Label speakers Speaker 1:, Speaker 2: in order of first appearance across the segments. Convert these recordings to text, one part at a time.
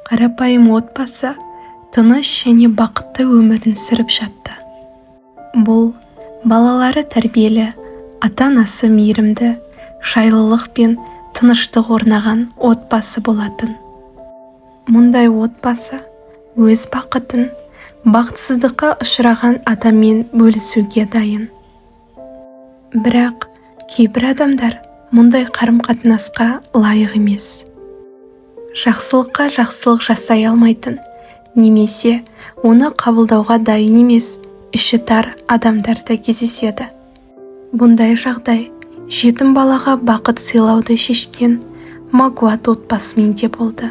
Speaker 1: Қарапайым отбасы тыныш және бақытты өмірін сүріп жатты. Бұл балалары тәрбиелі, ата-анасы мейірімді, жайлылық пен тыныштық орнаған отбасы болатын. Мұндай отбасы өз бақытын бақытсыздыққа ұшыраған адаммен бөлісуге дайын. Бірақ кейбір адамдар мұндай қарым-қатынасқа лайық емес. Жақсылыққа жақсылық жасай алмайтын немесе оны қабылдауға дайын емес, іші тар адамдар да кездеседі. Бұндай жағдай жетім балаға бақыт сыйлауды шешкен Магуат отбасымен де болды.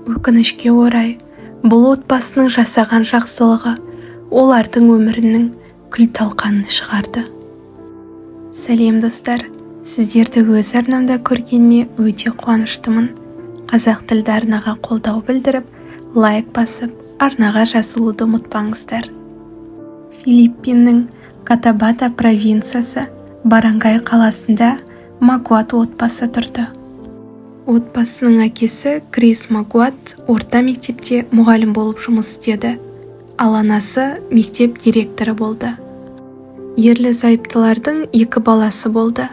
Speaker 1: Өкінішке орай, бұл отбасының жасаған жақсылығы олардың өмірінің күл-талқанын шығарды. Сәлем, достар! Сіздерді өз арнамда көргеніме өте қуаныштымын. Қазақ тілді арнаға қолдау білдіріп, лайк басып, арнаға жазылуды ұмытпаңыздар. Филиппиннің Котабато провинциясы, Барангай қаласында Магуат отбасы тұрды. Отбасының әкесі Крис Магуат орта мектепте мұғалім болып жұмыс істеді, ал анасы мектеп директоры болды. Ерлі-зайыптылардың екі баласы болды: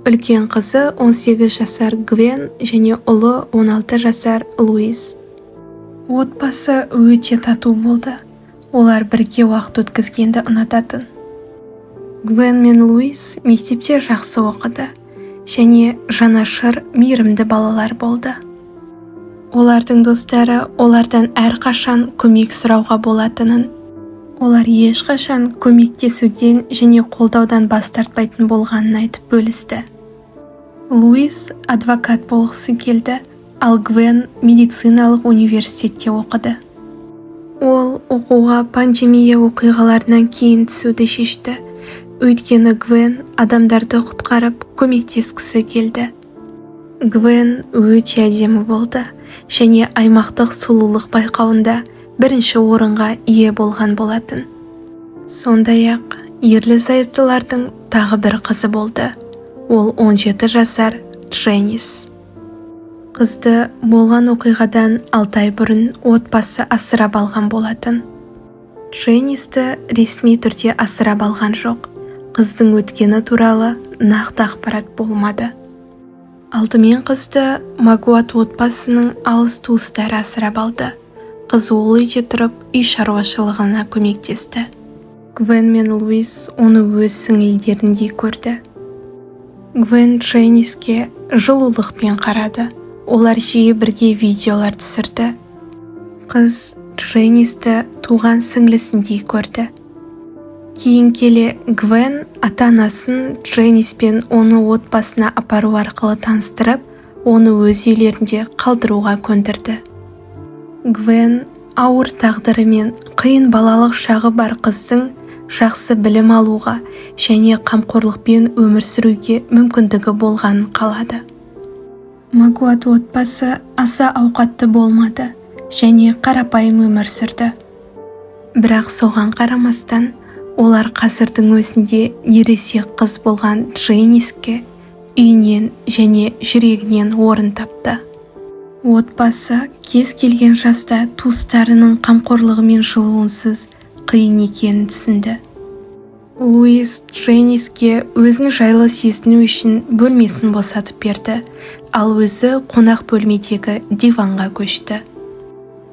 Speaker 1: үлкен қызы 18 жасар Гвен және ұлы 16 жасар Луис. Отбасы өте тату болды, олар бірге уақыт өткізгенді ұнататын. Гвен мен Луис мектепте жақсы оқыды және жанашыр, мейірімді балалар болды. Олардың достары олардан әрқашан көмек сұрауға болатынын, олар ешқашан көмектесуден және қолдаудан бас тартпайтын болғанын айтып бөлісті. Луис адвокат болғысы келді, ал Гвен медициналық университетте оқыды. Ол оқуға пандемия оқиғаларынан кейін түсуді шешті, өйткені Гвен адамдарды құтқарып, көмектескісі келді. Гвен өте әдемі болды және аймақтық сұлулық байқауында бірінші орынға ие болған болатын. Сондай-ақ ерлі-зайыптылардың тағы бір қызы болды, ол 17 жасар Дженнис. Қызды болған оқиғадан 6 ай бұрын отбасы асырап алған болатын. Дженнисті ресми түрде асырап алған жоқ, қыздың өткені туралы нақты ақпарат болмады. Алдымен қызды Магуат отбасының алыс туыстары асырап алды. Қыз ол үйде тұрып, үй шаруашылығына көмектесті. Гвен мен Луис оны өз сіңлілеріндей көрді. Гвен Дженниске жылулықпен қарады, олар жиі бірге видеолар түсірді. Қыз Дженнисті туған сіңлісіндей көрді. Кейін келе Гвен ата-анасын Дженниспен оны отбасына апару арқылы таныстырып, оны өз үйлерінде қалдыруға көндірді. Гвен ауыр тағдыры мен қиын балалық шағы бар қыздың жақсы білім алуға және қамқорлықпен өмір сүруге мүмкіндігі болғанын қалады. Магуат отбасы аса ауқатты болмады және қарапайым өмір сүрді, бірақ соған қарамастан олар қазірдің өзінде ересек қыз болған Дженниске үйінен және жүрегінен орын тапты. Отбасы кез келген жаста туыстарының қамқорлығы мен жылуынсыз қиын екенін түсінді. Луис Дженниске өзін жайлы сезіну үшін бөлмесін босатып берді, ал өзі қонақ бөлмедегі диванға көшті.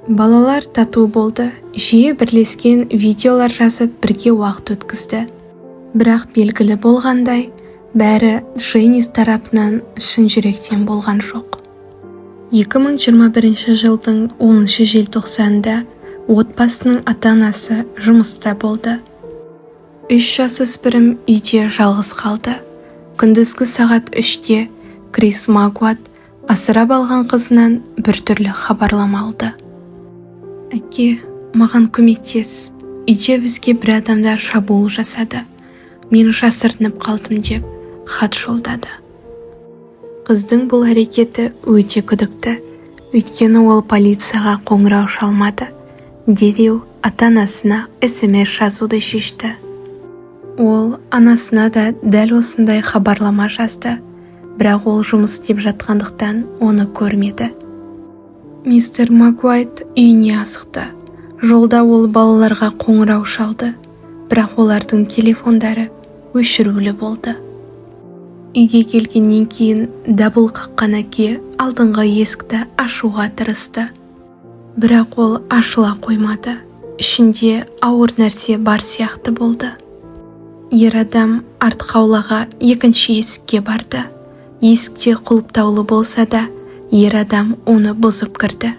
Speaker 1: Балалар тату болды, жиі бірлескен видеолар жазып, бірге уақыт өткізді. Бірақ белгілі болғандай, бәрі Дженнис тарапынан шын жүректен болған жоқ. 2021 жылдың 10 желтоқсанында отбасының ата-анасы жұмыста болды. Үш жасөспірім үйде жалғыз қалды. Күндізгі сағат 3-те Крис Магуат асырап алған қызынан біртүрлі хабарлама алды: «Әке, маған көмектес, үйде бізге бір адамдар шабуыл жасады, мен жасырынып қалдым», – деп хат жолдады. Қыздың бұл әрекеті өте күдікті, өйткені ол полицияға қоңырау шалмады, дереу ата-анасына СМС жазуды шешті. Ол анасына да дәл осындай хабарлама жазды, бірақ ол жұмыс істеп жатқандықтан, оны көрмеді. Мистер Макуайт үйіне асықты. Жолда ол балаларға қоңырау шалды, бірақ олардың телефондары өшірулі болды. Үйге келгеннен кейін дабыл қаққан әке алдыңғы есікті ашуға тырысты. Бірақ ол ашыла қоймады. Ішінде ауыр нәрсе бар сияқты болды. Ер адам артқы аулаға екінші есікке барды. Есікте құлыптаулы болса да, ер адам оны бұзып кірді.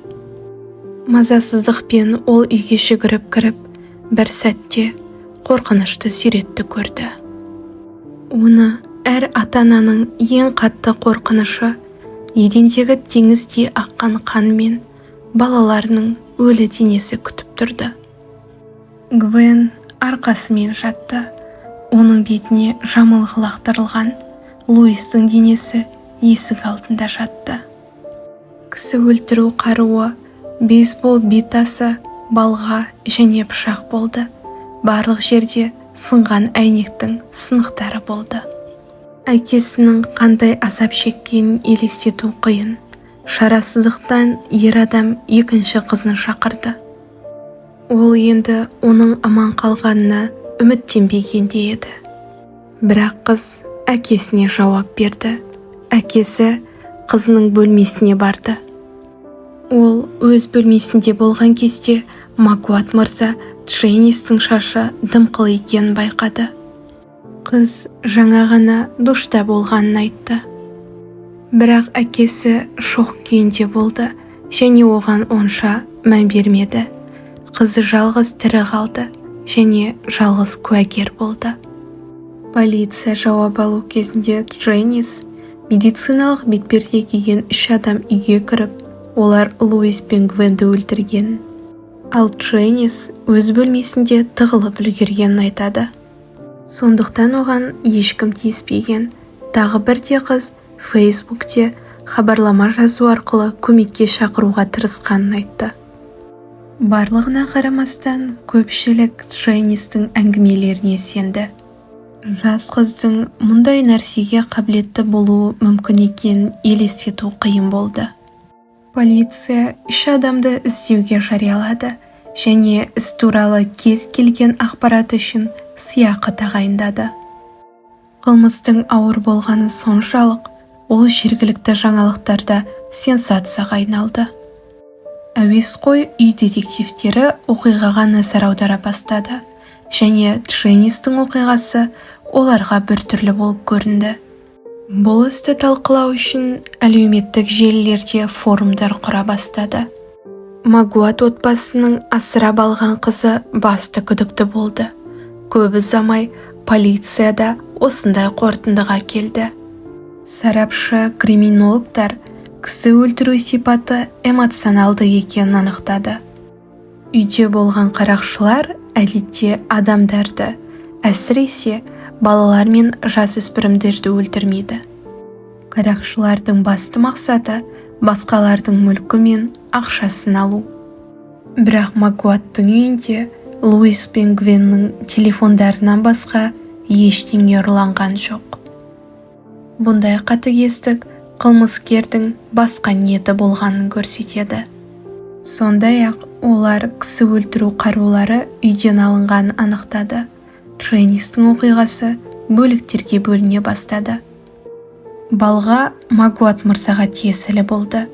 Speaker 1: Мазасыздықпен ол үйге жүгіріп кіріп, бір сәтте қорқынышты суретті көрді. Оны әр ата-ананың ең қатты қорқынышы едендегі теңіздей аққан қан мен балаларының өлі денесі күтіп тұрды. Гвен арқасымен жатты. Оның бетіне жамылғы лақтырылған. Луистің денесі есік алдында жатты. Кісі өлтіру қаруы, бейсбол битасы, балға және пышақ болды. Барлық жерде сынған әйнектің сынықтары болды. Әкесінің қандай азап шеккенін елестету қиын. Шарасыздықтан ер адам екінші қызын шақырды. Ол енді оның аман қалғанына үміттенбегендей еді. Бірақ қыз әкесіне жауап берді. Әкесі қызының бөлмесіне барды. Ол өз бөлмесінде болған кезде Макуат мырза Дженнистің шашы дымқыл екенін байқады. Қыз жаңа ғана душта болғанын айтты. Бірақ әкесі шок күйінде болды және оған онша мән бермеді. Қызы жалғыз тірі қалды және жалғыз куәгер болды. Полиция жауап алу кезінде Дженнис медициналық бетперде киген үш адам үйге кіріп, олар Луис пен Гвенді өлтіргенін, ал Дженнис өз бөлмесінде тығылып үлгергенін айтады. Сондықтан оған ешкім тиіспеген. Тағы бірде қыз Фейсбукте хабарлама жазу арқылы көмекке шақыруға тырысқанын айтты. Барлығына қарамастан, көпшілік Дженнистің әңгімелеріне сенді. Жас қыздың мұндай нәрсеге қабілетті болуы мүмкін екенін елестету қиын болды. Полиция үш адамды іздеуге жариялады және іс туралы кез келген ақпарат үшін сыйақы тағайындады. Қылмыстың ауыр болғаны соншалық, ол жергілікті жаңалықтарда сенсацияға айналды. Әуесқой үй детективтері оқиғаға назар аудара бастады және Дженнистің оқиғасы оларға біртүрлі болып көрінді. Бұл істі талқылау үшін әлеуметтік желілерде форумдар құра бастады. Магуат отбасының асырап алған қызы басты күдікті болды. Көп ұзамай полиция да осындай қорытындыға келді. Сарапшы криминологтар кісі өлтіру сипаты эмоционалды екенін анықтады. Үйде болған қарақшылар әдетте адамдарды, әсіресе балалар мен жасөспірімдерді өлтірмейді. Қарақшылардың басты мақсаты басқалардың мүлкі мен ақшасын алу. Бірақ Магуаттың үйінде Луис пен Гвеннің телефондарынан басқа ештеңе ұрланған жоқ. Бұндай қатыгездік қылмыскердің басқа ниеті болғанын көрсетеді. Сондай-ақ олар кісі өлтіру қарулары үйден алынғанын анықтады. Дженнистің оқиғасы бөліктерге бөліне бастады. Балға Магуат мырзаға тиесілі болды.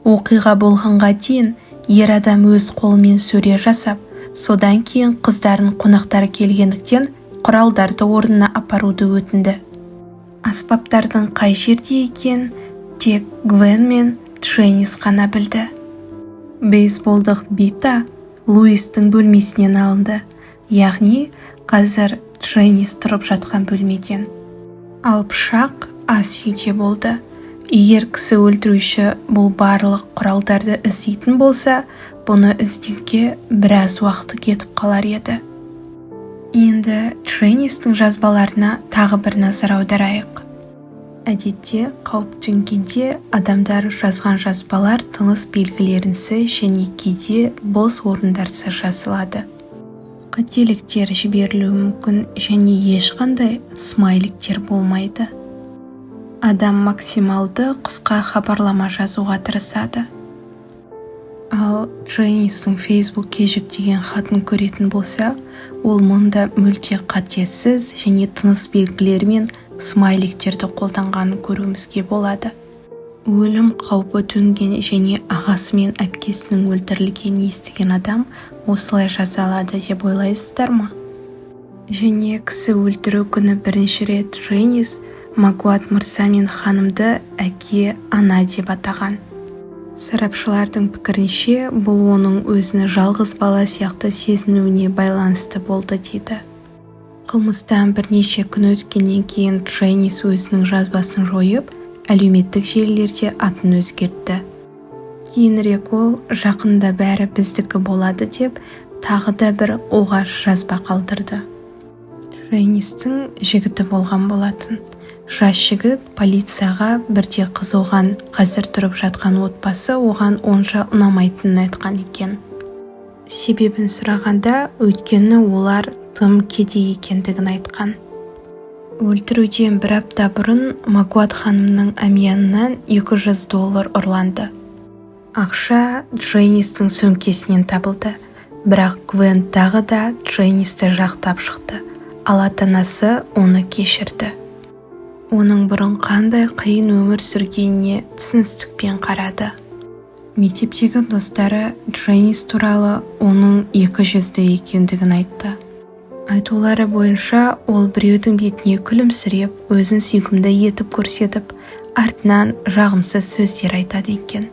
Speaker 1: Оқиға болғанға дейін ер адам өз қолымен сөре жасап, содан кейін қыздарын қонақтар келгендіктен құралдарды орнына апаруды өтінді. Аспаптардың қай жерде екенін тек Гвен мен Дженнис қана білді. Бейсболдық бита Луистің бөлмесінен алынды, яғни қазір Дженнис тұрып жатқан бөлмеден. Ал пышақ ас үйде болды. Егер кісі өлтіруші бұл барлық құралдарды іздейтін болса, бұны іздеуге біраз уақыты кетіп қалар еді. Енді Дженнистің жазбаларына тағы бір назар аударайық. Әдетте қауіп төнгенде адамдар жазған жазбалар тыныс белгілерінсіз және кейде бос орындарсыз жазылады. Қателіктер жіберілуі мүмкін және ешқандай смайликтер болмайды. Адам максималды қысқа хабарлама жазуға тырысады. Ал Дженнистің Фейсбукке жүктеген хатын көретін болсақ, ол мұнда мүлде қатесіз және тыныс белгілері мен смайликтерді қолданғанын көруімізге болады. Өлім қаупі төнген және ағасы мен әпкесінің өлтірілгенін естіген адам осылай жаза алады деп ойлайсыздар ма? Және кісі өлтіру күні бірінші рет Дженнис Магуат мырза мен ханымды әке, ана деп атаған. Сарапшылардың пікірінше, бұл оның өзін жалғыз бала сияқты сезінуіне байланысты болды дейді. Қылмыстан бірнеше күн өткеннен кейін Дженнис өзінің жазбасын жойып, әлеуметтік желілерде атын өзгертті. Кейінірек ол «Жақында бәрі біздікі болады» деп тағы да бір оғаш жазба қалдырды. Дженнистің жігіті болған болатын. Жас жігіт полицияға бірде қыз оған қазір тұрып жатқан отбасы оған онша ұнамайтынын айтқан екен. Себебін сұрағанда, өйткені олар тым кедей екендігін айтқан. Өлтіруден бір апта бұрын Магуат ханымның әмиянынан 200 доллар ұрланды. Ақша Дженнистің сөмкесінен табылды, бірақ Гвен тағы да Дженнисті жақтап шықты, ал ата-анасы оны кешірді. Оның бұрын қандай қиын өмір сүргеніне түсіністікпен қарады. Мектептегі достары Дженнис туралы оның екі жүзді екендігін айтты. Айтулары бойынша, ол біреудің бетіне күлімсіреп, өзін сүйкімді етіп көрсетіп, артынан жағымсыз сөздер айтады екен.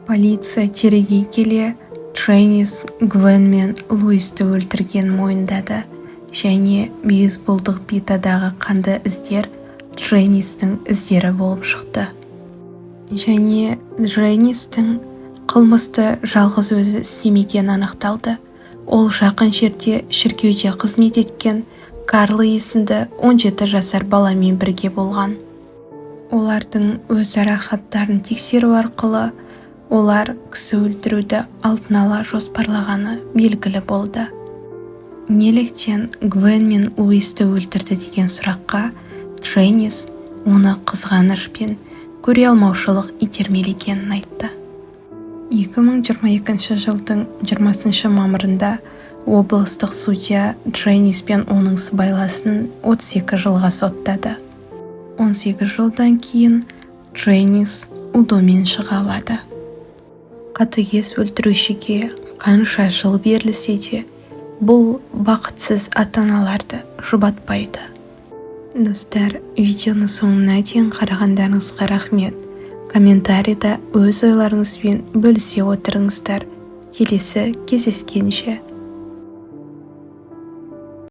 Speaker 1: Полиция тергей келе, Дженнис Гвен мен Луисті өлтіргенін мойындады және бейсболдық битадағы қанды іздер Дженнистің іздері болып шықты. Және Дженнистің қылмысты жалғыз өзі істемегені анықталды. Ол жақын жерде шіркеуде қызмет еткен Карло есімді 17 жасар баламен бірге болған. Олардың өзара хаттарын тексеру арқылы олар кісі өлтіруді алдын ала жоспарлағаны белгілі болды. Неліктен Гвен мен Луисті өлтірді деген сұраққа Дженнис оны қызғаныш пен көре алмаушылық итермелегенін айтты. 2022 жылдың 20 мамырында облыстық судья Дженнис пен оның сыбайласын 32 жылға соттады. 18 жылдан кейін Дженнис УДО-мен шыға алады. Қатыгез өлтірушіге қанша жыл берілсе де, бұл бақытсыз ата-аналарды жұбатпайды. Достар, видеоны соңына дейін қарағандарыңызға рахмет. Комментарийда өз ойларыңызбен бөлісе отырыңыздар. Келесі кездескенше!